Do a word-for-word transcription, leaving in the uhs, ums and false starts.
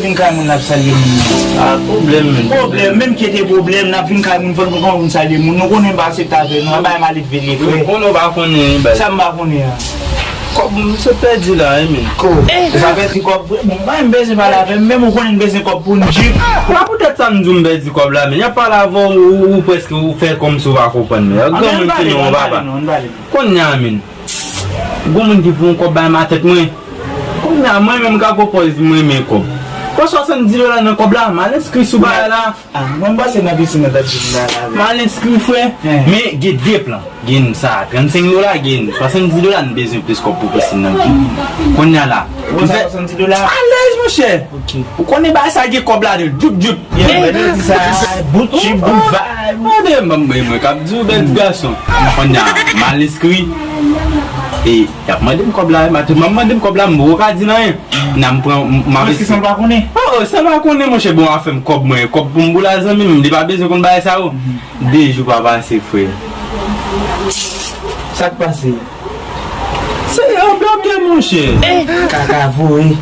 Vin kay moun l ap salye moun nan. Ah, pwoblèm, men. Pwoblèm, menm ki te pwoblèm, n ap vin kay moun, fò n konn moun salye moun. Nou konnen m pa aksepte avè nou, bay mal elve li, frè. Konnen w pa konnen, bay. Sa m pa konnen an. Kòb, m se pèdi la, wi, men. Ko, sa pèdi kòb, frè. Bon, mwen, m bezwen pale avè m, menm ou konnen m bezwen kòb pou m jip. Ah, poutèt sa m di w m pèdi kòb la, men. Y ap pale avè w, ou, ou prèske, ou fè kòmsi w pa konprann, men. Granmoun ki non, papa. Kounye a, men. Gon moun ki pou yon kòb bay m a tèt mwen. Kounye a, mwen menm ka pwopòz di mwen renmen kòb. Pran swasanndiz dola nan kòb la, m al enskri sou bagay la. Ah, mwen m pase nan pisin nan tèt pisin la, la. M al enskri, frè. Men gen de plan. Gen sa, trannsenk dola, gen swasanndiz dola, n bezwen plis kòb pou pisin nan. Kounye a la. Ou sa swasanndiz dola? Alèz, monchè. Ok. Ou konnen bagay sa gen kòb ladan l. Djoup, djoup. Yeah, men nou di sa, bout chip, bout vibe. Tande, mwen, mwen, mwen k ap di w, bèl ti gason. Kounye a, m al enskri. E, y ap mande m kòb la, m ap mande m kòb la, m poko ka di n anyen. Nan m pran, m, m Paske sa l pa konnen. Oh, oh, sa l pa konnen, monchè, bon, afè m kòb mwen, kòb pou m boule a zanmi m, li pa bezwen konn bagay sa yo. De jou pa pase, frè. Sa k pase? Se yon blòdè, monchè. Kaka voye.